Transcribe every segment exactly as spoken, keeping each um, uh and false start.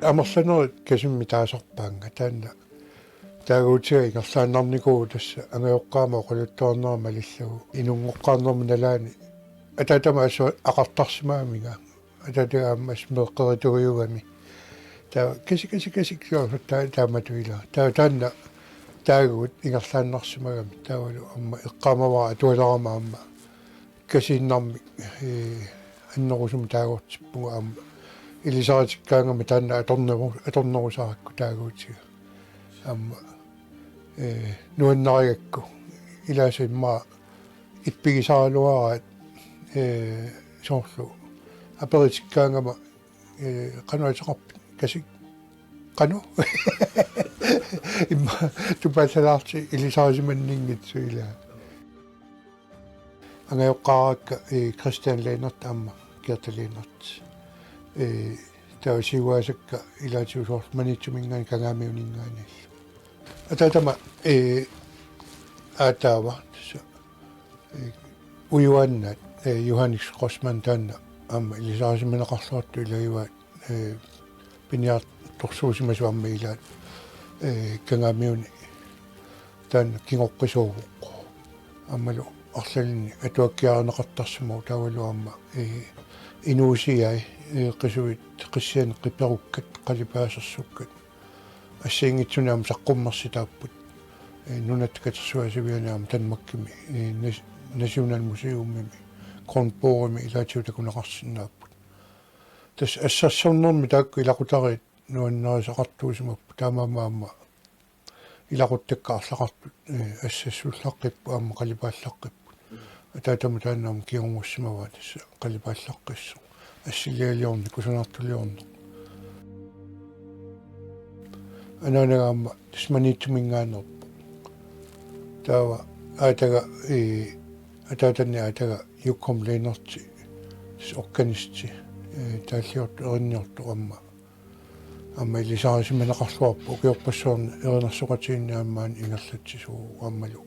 Amerlanerit kasimmik taasarpaannga taanna. Taaguutiga ingerlaannarnikuuvoq tassa angajoqqaama oqaluttuarnera malillugu inunngoqqaarnerma nalaani. Ataatama assut aqartarsimagaminga. Ataataga aamma assut meeqqerituujugami. Taava kasi, kasi, kasi, kiorsut taa-, taamatut ila. Taava taanna taaguut ingerlaannarsimagami. Taavalu aamma eqqaamavara atualerama aamma kasiinnarmik, ee, annerusumik taagortippunga aamma. Ilisaritikkaangama taanna atorneru-, atornerusarakku taaguutiga. Aamma, ee, nuannarigakku. Ilaasa immaqa ippigisaraluaraat, ee, soorlu. Aperitikkaangama, ee, qanoq ateqarpit? Kasik? Qanoq? Immaqa tupaallalaartut ilisarisimanninngitsut ilaa. Angajoqqaarakka, ee, Christian Lennert aamma Gerda Lennert. Ee, taava siuaasakka ilaatigut soorlu Maniitsuminngaanniit Kangaamiuninngaanniillu. Ataatama, ee, aataava tassa, ee, ujuaannaat, ee, Johannes Grossmann taanna aamma ilisarisimaneqarluartut ilagivaat, ee, piniartorsuusimasut aamma ilaat, ee, Kangaamiuni taanna kingoqqisuuvoq. Aammalu arlalinni atuakkiarineqartarsimavoq taavalu aamma, ee, inuusiai, ee, qisuit qissianik qiperukkat, qalipaasersukkat. Assigiinngitsunik aamma saqqummersitaapput. Ee, Nunatta Katersugaasiviani aamma Danmarkimi, ee, nas-, Nationalmuseumimi, Kronborgimi ilaatigut takuneqarsinnaapput. Tassa assassornermi taakku ilaqutariit nuannarisaqartuusimapput, taamaammat aamma ilaquttakka arlaqartut, ee, assassullaqqipput aamma qalipaallaqqippoq. Ataatama taanna aamma kingornussimavaa tassa qalipaallaqqissoq. Assilialiorneq, kusanartuliorneq. Anaanaga aamma tassa Maniitsuminngaanneerpoq. Taava aataga, ee, ataatanni aataga Jokum Lennerti, tassa organisti, ee, taalliortoq erinniortoq aamma. Aamma ilisarisimaneqarluarpoq ukiorpassuarni erinarsoqatigiinni aamma maani ingerlatsisuuvoq aammalu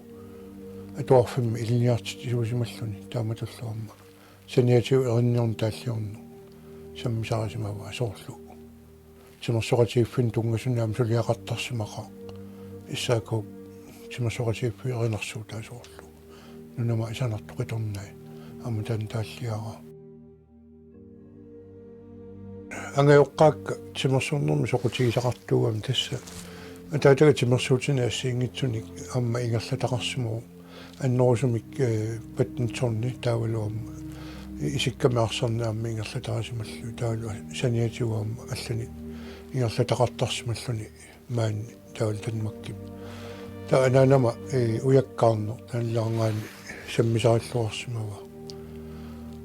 atuarfimmi ilinniartitsisuusimalluni taamatullu aamma saniatigut erinniorneq taalliorneq sammisarisimavaa soorlu. Timersoqatigiiffinni tunngasunik aamma suliaqartarsimaqaaq. S A K timersoqatigiiffik erinarsuutaa soorlu. Nunama isanartoq qitornai aamma taanna taalliaraa. Angajoqqaakka timersornermi soqutigisaqartuugami tassa. Ataataga timersuutinik assigiinngitsunik aamma ingerlataqarsimavoq. Annerusumik, ee, badmintoni taavalu aamma isikkamik arsarneq aamma ingerlatarisimalluni taavalu saniatigut aamma allanik ingerlataqartarsimalluni maani taavalu Danmarkimi. Taava anaanama, ee, ujakkaarneq taannaalaarngaanniit sammisarilluarsimavaa.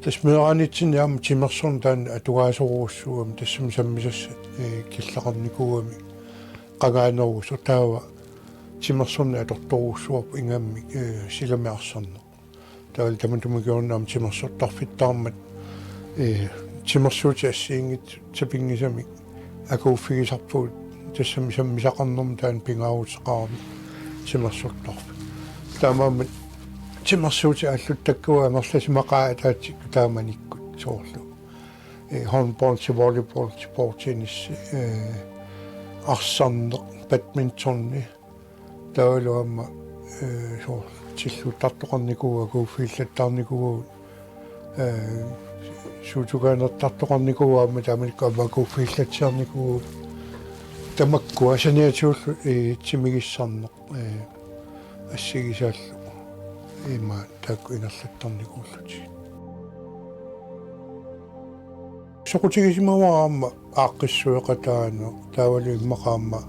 Tassa meeraanitsinni aamma timersorneq taanna atugaasorujussuugami tassami sammisassat, ee, killeqarnikuugamik qangaanerusoq taava timersorneq atortorujussuarpoq ingammik, ee, silamik arsarneq. Taavalu tamatuma kingorna aamma timersortarfittaarmat, ee, timersuutit assigiinngitsut sapinngisamik akuuffigisarpagut tassami sammisaqarnermut taanna pingaaruteqarami timersortarfik. Taamaammat timersuutit aalluttakkagut amerlasimaqaat ataatsikkut taamanikkut soorlu. Ee, håndbold, volleyball, bordtennis, ee, arsarneq, badmintoni, taavalu aamma, ee, soorlu tilluuttartoqarnikuuagut, akuuffigillattaarnikuuagut, ee, suutugaanertartoqarnikuuagut aamma taamanikkut aamma akuuffigillatsiarnikuuagut. Tamakkua saniatigullu, ee, timigissarneq, ee, assigisaallu ima taakku ingerlattarnikuullutik. Soqutigisimavara aamma aaqqissueqataaneq taavalu immaqa aamma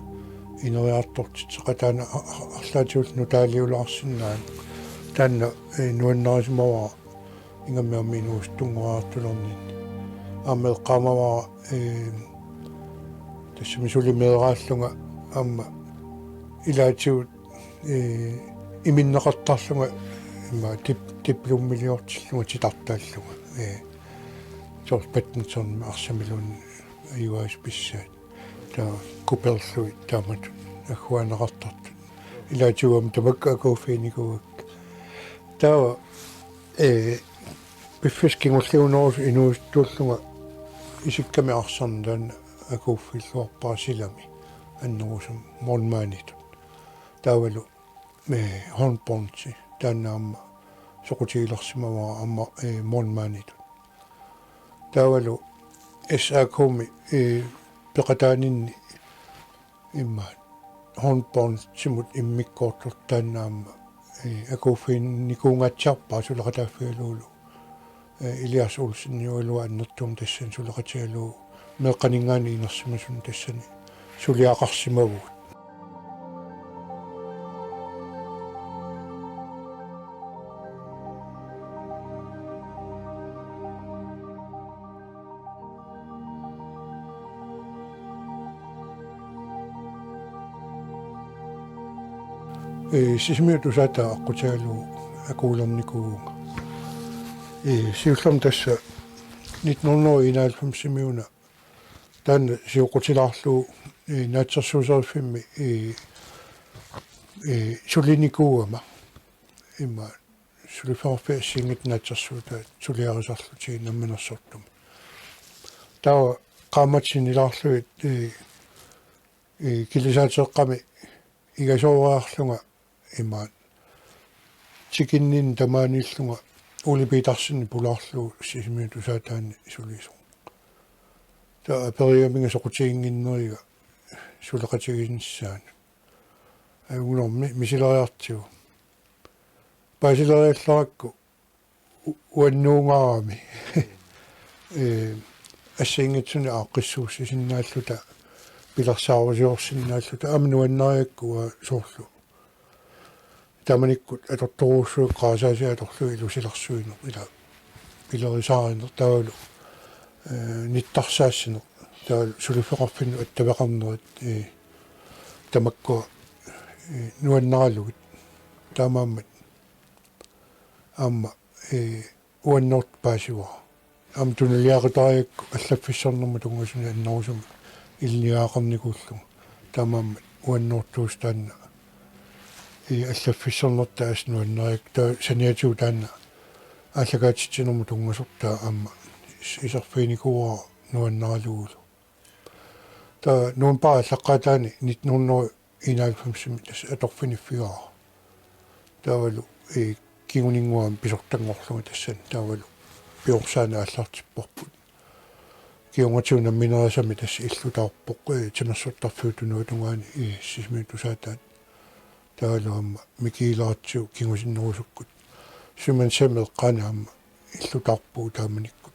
ineriartortitseqataaneq a-, a-, arlaatigullu nutaaliulaarsinnaaneq. Taanna, ee, nuannarisimavara ingammik aamma inuusuttunngoraartulerninni. Aamma eqqaamavara, ee, tassami suli meeraallunga aamma ilaatigut, ee, iminneqartarlunga ima dip-, diplomiliortillunga titartaallunga. Ee, soorlu badmintonimi arsamiluunniit ajugaasut pissaat. Taava kuperlugit taamatut agguaanneqartartut. Ilaatigut aamma tamakku akuuffiginikuuakka. Taava, ee, piffissaq kingulliunerusoq inuusuttuullunga isikkamik arsarneq taanna akuuffilluarpara silami annerusumik målmanditut. Taavalu eh, håndboldi taanna aamma soqutigilersimavara aamma eh, målmanditut. Taavalu S A K-mi eh, peqataaninni immaqa håndboldimut immikkoortortaannaamma eh, akuuffiginnikuungaatsiarpara suleqataaffigalugu eh, Elias Olsen juulua annertuumik tassani suleqatigalugu meeqqaninngaanniit inersimasuni tassani suliaqarsimavugut. Eh, Sisimiut Tusaata aqqutigalugu akuulernikuuvunga. Eh, siullermik tassa nitten hundrede og enoghalvfems-imiuna taanna sioqqutilaarlugu eh, naatsorsuuseriffimmi eh, eh, sulinikuugama immaqa suliffeqarfiit assigiinngitsut naatsorsuutaat suliarisarlutigit namminersortumut. Taava qaammatit sinnilaarlugit eh, eh, kilisaateeqqami igasooriarlunga imaat tikinninni tamaaniillunga Ole Petersenip pulaarlugu Sisimiut Tusaataani sulisoq. Taava aperigaminga soqutiginnginneriga suleqatiginissaanut. Ajugunormi misileriartigu. Paasileriallarakku u-, uannuungaarami. Eh, assigiinngitsunik aaqqissuussisinnaalluta, pilersaarusiorsinnaalluta, aamma nuannarigakku uanga soorlu. Taamanikkut atortorujussuit qarasaasiat atorlugit ilusilersuineq, ila pilerisaarineq taavalu, eh, nittarsaassineq, taavalu suliffeqarfinnut attaveqarnerit, eh, tamakkua, eh, nuannaralugit. Taamaammat aamma, eh, uannoortoq paasivara. Aamma tunuliaqutariakku allaffissornermut tunngasunik annerusumik ilinniagaqarnikuullunga. Taamaammat uannoortuusoq taanna, eh, allaffissornertaa assut nuannarigakku. Taava saniatigut taanna aallakaatitsinermut tunngasortaa aamma is-, iserfiginikuuara nuannaralugulu. Taava Nuummi Paallaqqaataani nitten hundrede enoghalvfems-imi tassa atorfiniffigaara. Taavalu, eh, kinguninnguamik pisortanngorlunga tassani, taavalu piorsaaneq aallartipparput. Kingornatigut namminerisami tassa illutaarpoq, eh, timersortarfiup tunuatungaani, eh, Sisimiut Tusaataat. Taavalu aamma mikigilaaratsigu kingusinnerusukkut. Sumensemi eqqaani aamma illutaarpugut taamanikkut.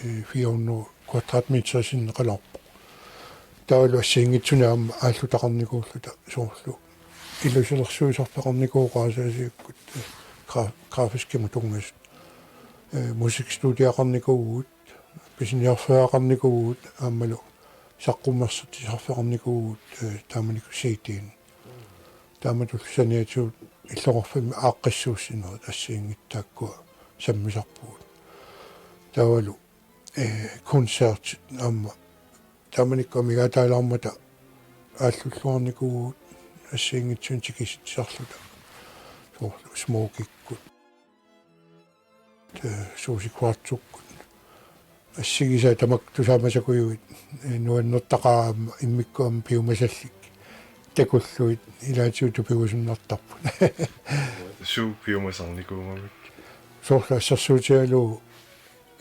Eh, fire hundrede kvadratmeter sinneqalaarpoq. Taavalu assigiinngitsunik aamma aallutaqarnikuulluta soorlu ilusilersuisarfeqarnikuuvoq qarasaasiakkut, eh, gra-, grafiskimut tunngasut. Eh, musikstudiaqarnikuuvugut, pisiniarfeqarnikuuvugut, aammalu saqqummersitsisarfeqarnikuuvugut, eh, taamanikkut C D-ni. Taamatullu saniatigut illoqarfimmi aaqqissuussinerit assigiinngitsut taakkua sammisarpugut. Taavalu, eh, koncertit aamma taamanikkut amigaataalaarmata aallulluarnikuuvugut assigiinngitsunik tikisitsisarluta. Soorlu Smokey-kkut. Eh, Suzi Quattro-kkut. Assigisat tamakku tusaamasakujuit, eh, nuannertaqaaq aamma immikkut aamma piumasallit takullugit ilaatigut tupigusunnartarput. Suut piumasarnikuugamik. Soorlu assersuutigalugu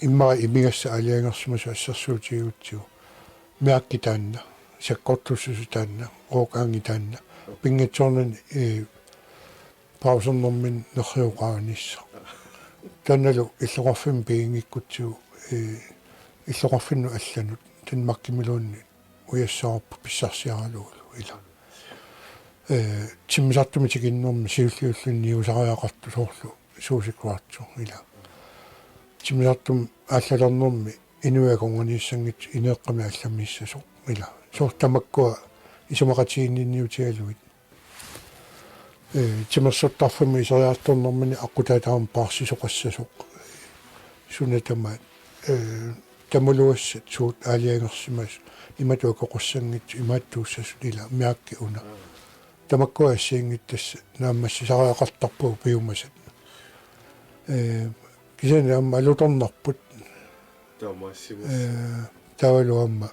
immaqa imigassaq aalajangersimasoq assersuutigigutsigu. Mærki taanna, sakkortussuseq taanna, rockaangi taanna. Pinngitsoornani, eh, pausernermini nerrioqaanissaq. Taannalu illoqarfimmut piginngikkutsigu, eh, illoqarfinnut allanut, Danmarkimiluunniit ujassavarput pissarsiaralugulu ila. Eh, timmisartumik tikinnermi siulliulluni niusariaqartoq soorlu Suzi Quattro ila. Timmisartumik aallalernermi inuit akornanniissanngitsut ineeqqami allamiissasoq ila. Soorlu tamakkua isumaqatiginninniutigalugit. Eh, timersortarfimmut iseriartornermini aqqutaata aamma paarsisoqassasoq. Suna tamaat, eh, tamuluassat suut aalajangersimasut imatut akoqassanngitsut imaattuussasut ila mærki una. Tamakkua assigiinngitsut tassa naammassisariaqartarpagut piumasat. Eh, kisianni aamma alutornarput. Taamaassimas. Eh, taavalu aamma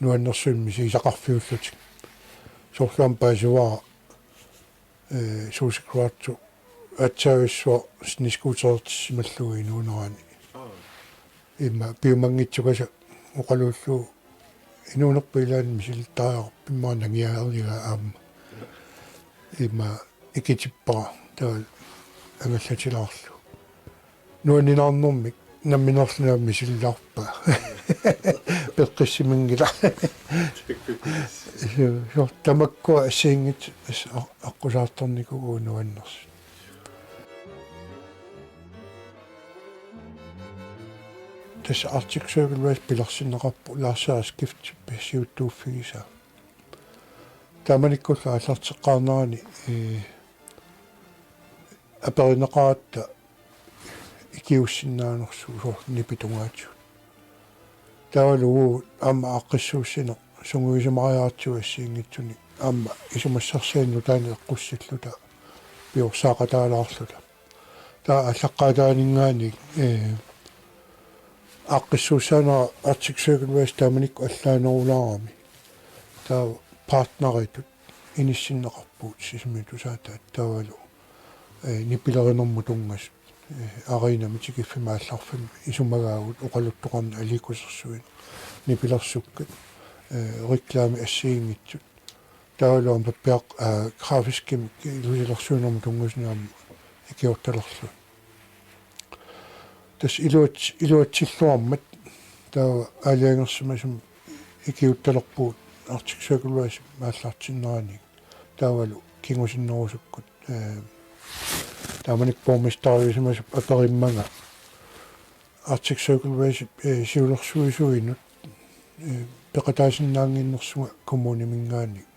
nuannersunik misigisaqarfiullutik. Soorlu aamma paasivara, eh, Susi Kuaatsu aatsaavissua snescooterertissimallugu inuunerani. Immaqa piumanngitsukasiit oqaluullugu inuunerput ilaanni misilittariaqarpoq immaqa nangiarigaa aamma. Immaqa ikitippara taava angallatilaarlugu. Nuanninaarnermik nammineerluni misililaarpaa. Peqqissiminngilaq. Joo, joo, tamakkua assigiinngitsut as-, a-, aqqusaartarnikuuagut nuannersut. Tassa Arctic Circle Race pilersinneqarpoq Lars Aaskifti siuttuuffigisaa. Taamanikkullu aallarteqqaarnerani, eh, aperineqaratta ikiuussinnaanersugut soorlu nipi tungaatigut. Taavalu uagut aamma aaqqissuussineq sungiusimariaratsigu assigiinngitsunik aamma isumassarsianik nutaanik eqqussilluta piorsaaqataalaarluta. Taava aallaqqaataaninngaanniit, eh, aaqqissuussaanera Arctic Circle Race taamanikkut allaanerulaarami. Taava partneritut inissinneqarpugut Sisimiut Tusaataat taavalu, eh, nipilerinermut tunngasut, eh, arenami tikiffimmi aallarfimmi isumagaagut oqaluttoqarneq aliikkusersuineq nipilersukkat, eh, reklame assigiinngitsut. Taavalu aamma pappiaq, eh, grafiskimik ilusilersuinermut tunngasunik aamma ikiortalerlugit. Tassa iluat-, iluatsilluarmat taava aalajangersimasumik ikiuuttalerpugut Arctic Circle Race aallartinnerani. Taavalu kingusinnerusukkut, eh, taamanikkut borgmesteriusimasup aperimmanga Arctic Circle Race, eh, siulersuisuinut, eh, peqataasinnaannginnersunga kommuniminngaanniit.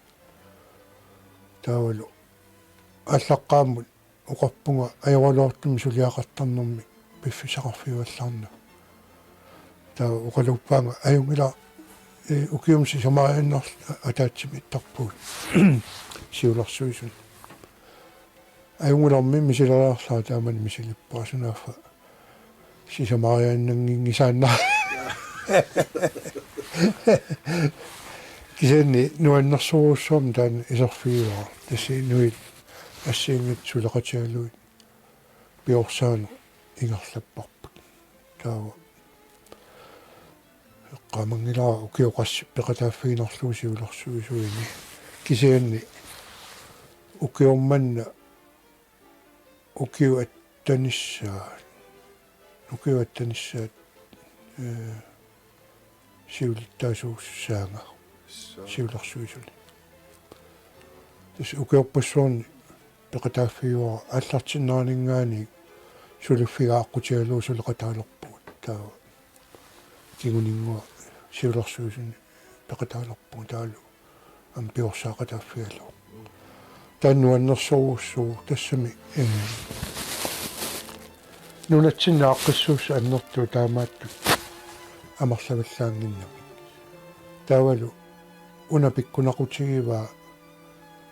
Taavalu aallaqqaammut oqarpunga ajoraluartumik suliaqartarnermik piffissaqarfiuallaarnagu. Taava oqaluuppaanga ajunngilaq, eh, ukiumut sisamariaannarluta, ataatsimik ittarpugut siulersuisuni. Ajunngilarmi misileriarlara taamani misilippara sunaaffa sisamariaannannginngisaannarlugu. Kisianni nuannersorujussuarmik taanna iserfigivara. Tassa inuit assigiinngitsut suleqatigalugit piorsaaneq ingerlapparput. Taava eqqaamanngilara ukioq qassit peqataaffiginerlugu siulersuisuini. Kisianni ukioq manna ukiup attanissaat, ukiup attanissaat, eh, siulittaasuussaanga siulersuisuni. Tassa ukiorpassuarni peqataaffigivara aallartinneraninngaanniit suliffiga aqqutigalugu suleqataalerpugut. Taava kinguninngua siulersuisuni peqataalerpugut taavalu aamma piorsaaqqataaffigalugu. Taanna nuannersorujussuuvoq tassami, eh, nunatsinni aaqqissuussat annertuut taamaattut amerlavallaannginnamik. Taavalu una pikkunaqutigivaa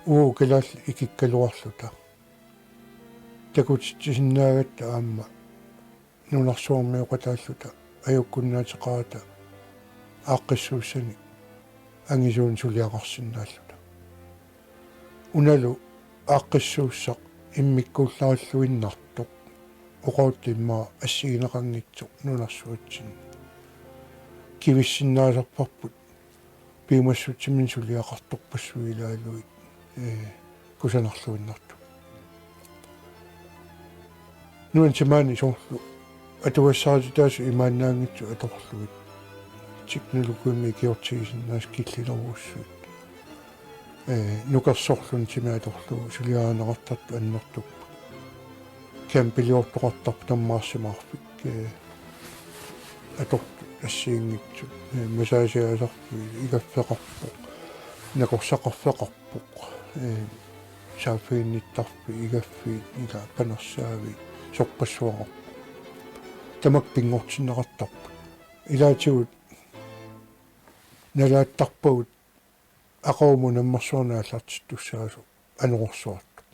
uagut kalaallit ikikkaluarluta. Takutitsisinnaagatta aamma nunarsuarmioqataalluta ajukkunnaateqarata aaqqissuussanik angisuunik suliaqarsinnaalluta. Unalu aaqqissuussaq immikkuullarilluinnartoq oqaatsit immaqa assigineqanngitsoq nunarsuatsinni. Kivissinnaasarparput piumassutsiminnik suliaqartorpassuit ilaallutik, eh, kusanarluinnartut. Nuann- timaani soorlu atugassarititaasut imaannaanngitsut atorlugit. Teknologiimik ikiortigisinnaasut killilerujussuit. Eh, nukersorluni timi atorlugu suliarineqartartut annertupput. Campiliortoqartarput tammaarsimaarfik, eh, atortut assigiinngitsut, eh, massageasartut, igaffeqarpoq, nakorsaqarfeqarpoq, eh, saaffiginnittarfik, igaffiit, ila panersaavit, sorpassuaqarpoq. Tamakku pinngortinneqartarput. Ilaatigut nalaattarpagut aqagumut nammersuarnik aallartittussaasoq anorersuartoq.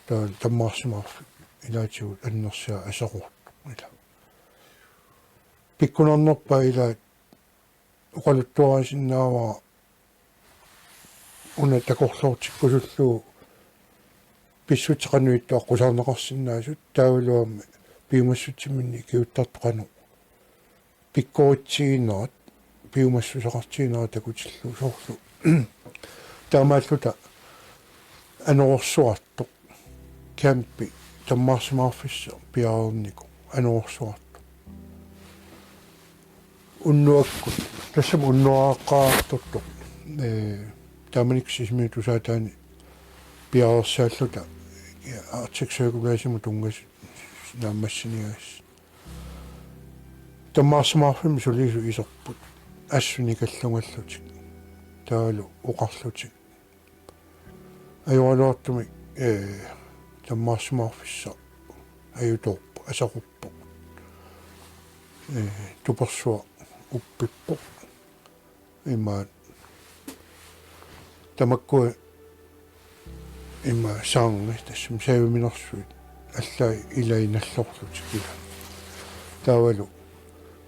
Taava tammaarsimaarfik ilaatigut annersaa aserortoq ila. Pikkunarnerpaaq ilaat oqaluttuarisinnaavara una takorloortikkusullugu pissutsit qanoq ittoq aqqusaarneqarsinnaasut, taavalu aamma piumassutsiminnik ikiuuttartut qanoq pikkoritsiginerat, piumassuseqartiginerat takutillugu soorlu. Taamaalluta anorersuartoq, campi tammaarsimaarfissaq piareernikoq anorersuartoq. Unnuakkut, tassami unnuaqqaartortoq, ee, taamanikkut Sisimiut tusaataani piareersaalluta, Arctic Circle Racemut tunngasut naammassiniagassi. Tammaarsimaarfimmi sulisut iserput assut nikallungallutik. Taavalu oqarlutik: Ajoraluartumik, ee, tammaarsimaarfissaq ajutoorpoq, aserorpoq. Ee, tupersuaq uppippoq. Imaat tamakkua ima saarngi, tassami saviminersuit allaat ilaat nallorlutik ila. Taavalu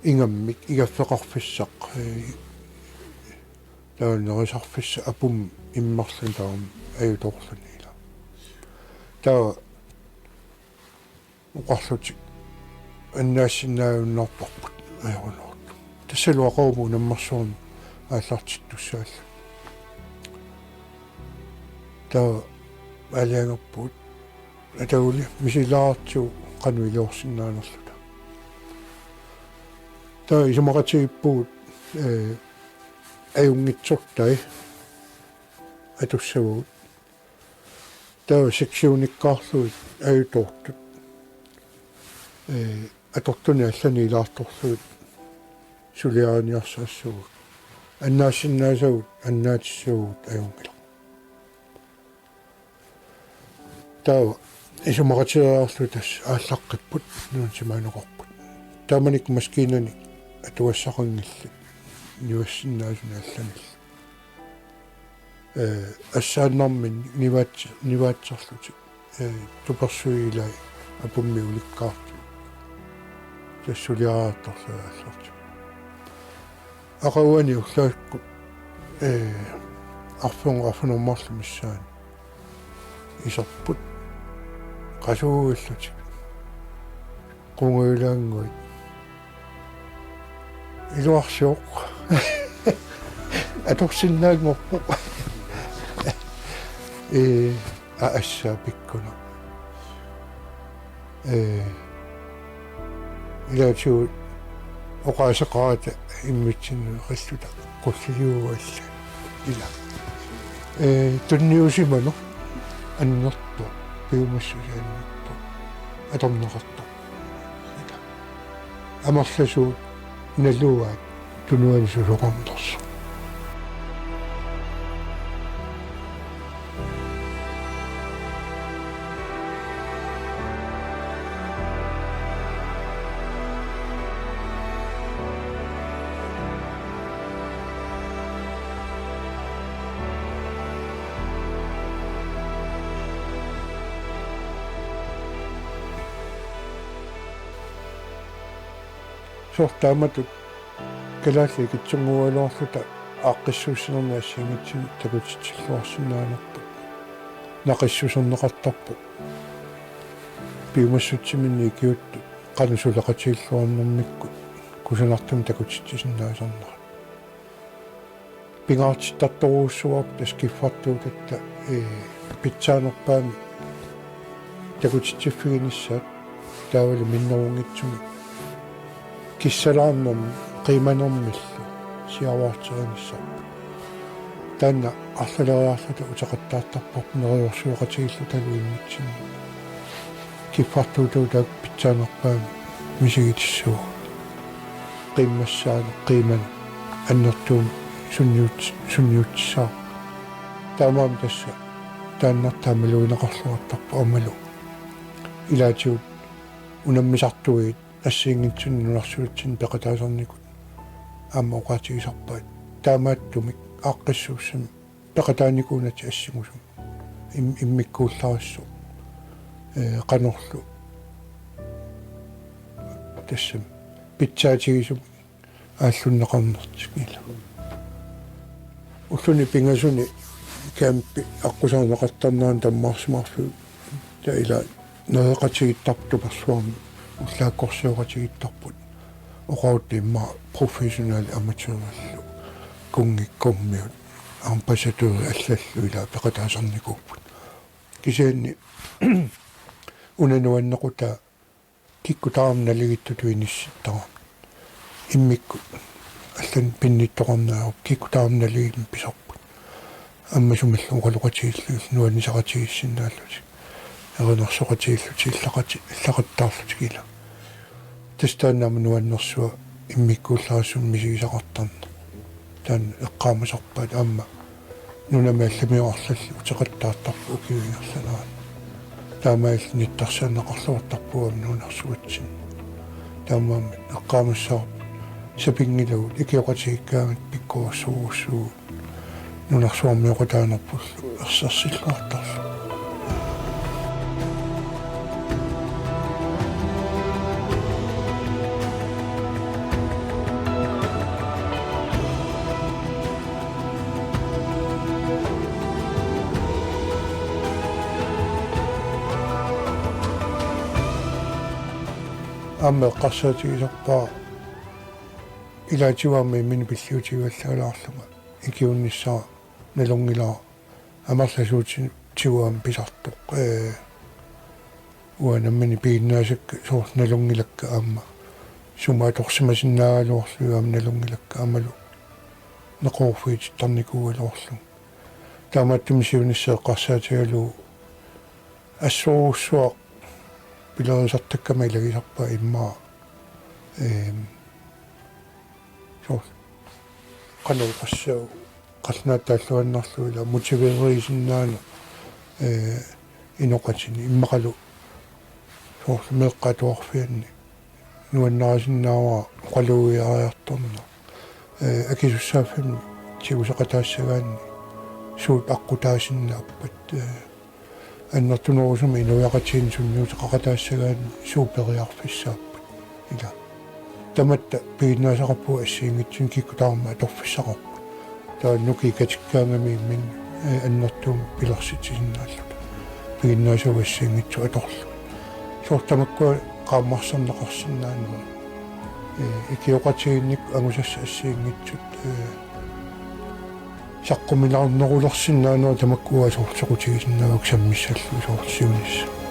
ingammik igaffeqarfissaq, ee, taava nerisarfissaq apummi immerluni taava ajutoorluni ila. Taava oqarlutik annaassinnaajunnaarparput ajoraluartumik. Tassalu aqagumut unammersuarmik aallartittussaalluni. Taava aalajangerpugut, ataguli misilaartigu qanoq iliorsinnaanerluta. Taava isumaqatigiippugut, ee, ajunngitsortai atussavagut. Taava sektionikkaarlugit ajutoortut, ee, atortunik allanik ilaartorlugit suliariniarsarissavagut. Annaassinnaasavut annaatissavugut ajunngilaq. Taava isumaqatigeriarluta tassa aallaqqipput, nunatta timaaneqarput. Taamanikkut maskiinanik atugassaqanngillat niuersinnaasunik allanillu. Ee, assaannarminnik nivaats-, nivaatserlutik, ee, tupersuit ilaat apummi ulikkaartut. Tassa suliariartorlugit aallartippugut. Aqaguani ullaakkut, ee, arfineq-, arfineq-marluk missaani iserput qasuugallutik qungujulaannguit. Iluarsivoq. Atorsinnaanngorpoq. Ee, aa, assaat pikkunaq. Ee, ilaatigut oqaaseqarata immitsinnut qilluta qulliliugu alla. Ila. Ee, tunniusimaneq annertoq, piumassuseq annertoq, atorneqartoq. Ila. Amerlasuut naluaat tunuani susoqarnersoq. Soorlu taamatut kalaallit ikittunnguugaluarluta aaqqissuussinernik assigiinngitsunik takutitsilluarsinnaanerput. Naqissuserneqartarpoq piumassutsiminnik ikiuuttut qanoq suleqatigilluarnermikkut kusanartumik takutitsisinnaasarnerat. Pingaartittartorujussuuarput tassa kiffartuutatta, ee, pitsaanerpaamik takutitsiffiginissaat taavalu minnerunngitsumik kissalaarnermik qiimanermillu siaruarterinissarput. Taanna arlaleriarluta uteqattaartarparput neriorsueqatigiillutalu immitsinnut. Kiffartuutagut taakku pitsaanerpaamik misigitissavagut. Qiimmassaaneq, qiimaneq annertuumik sunniut-, sunniutissaaq. Taamaammat tassa taanna taamaluineqarluartarpoq aammalu ilaatigut unammisartuit assigiinngitsunik nunarsuatsinni peqataasarnikut aamma oqaatigisarpaat. Taamaattumik aaqqissuussami peqataanikuunatik assingusumik im-, immikkuullarissoq, ee, qanorlu tassami pitsaatigisumik aallunneqarnertik ila. Ulluni pingasuni campi aqqusaarneqartarnerani tammaarsimaarfiup taava ila nereqatigiittarput tupersuarmi ullaakkorsioqatigiittarput. Oqarutta immaqa professionel amatørillu kunngikkormiut ambassadørit allallu ila peqataasarnikuupput. Kisianni una nuannequtaa kikkut tamarmik naligiittutut inissittarami. Immikkut allanik pinnittoqarneq ajorput kikkut tamarmik naligiimmik pisarput. Aamma sumilluunniit oqaloqatigiillugit nuannisaqatigiissinnaallutik. Erinarsoqatigiillutik illaqati-, illaqattaarlutik ila. Tassa taanna aamma nuannersua immikkuullarissuarmik misigisaqartarneq. Taanna eqqaamasarpaat aamma nunami allamiut arlallit uteqattaartarput ukiuingerlanerani. Taamaalillutik nittarsaanneqarluartarpugut aamma nunarsuatsinni. Taamaammat eqqaamassavarput sapinngilagut ikioqatigiikkaangatta pikkorissorujussuugut nunarsuarmioqataanerpullu ersersilluartarlugu. Aamma eqqarsaatigisarpara ilaatigut aamma imminut pilliutigivallalaarlunga ikiunnissara nalunngilara amerlasuutigut aamma pisartoq. Ee, uanga nammineq piginnaasakka soorlu nalunngilakka aamma sumut atorsimasinnaagaluarlugit aamma nalunngilakka aammalu neqeroorfiitittarnikuugaluarlunga. Taamaattumik siunissaq eqqarsaatigalugu assorujussuaq pilerisartakkama ilagisarpara immaqa, eem, soorlu qanoq oqassaanga qallunaatut taalluinnarlugu ila motiveerisinnaaneq, ee, inoqatini immaqalu soorlu meeqqat atuarfianni nuannarisinnaavara oqalugiariartorneq, ee, akisussaaffimmi tigusaqataassagaanni suut aqqutaasinnaappat, ee, annertunerusumik inuiaqatigiinni sunniuteqaqataassagaanni suut periarfissaapput ila. Tamatta piginnaasaqarpugut assigiinngitsunik kikkut tamarmik atorfissaqarput. Taava nukiit katikkaangamiimmin, ee, annertuumik pilersitsisinnaalluta. Piginnaasagut assigiinngitsut atorlugit. Soorlu tamakkua qaammarsarneqarsinnaanerat. Ee, ikioqatigiinnikkut angusassat assigiinngitsut, ee, saqquminaarnerulersinnaanerat tamakkua soorlu soqutigisinnaavagut sammissallugu soorlu siunissaq.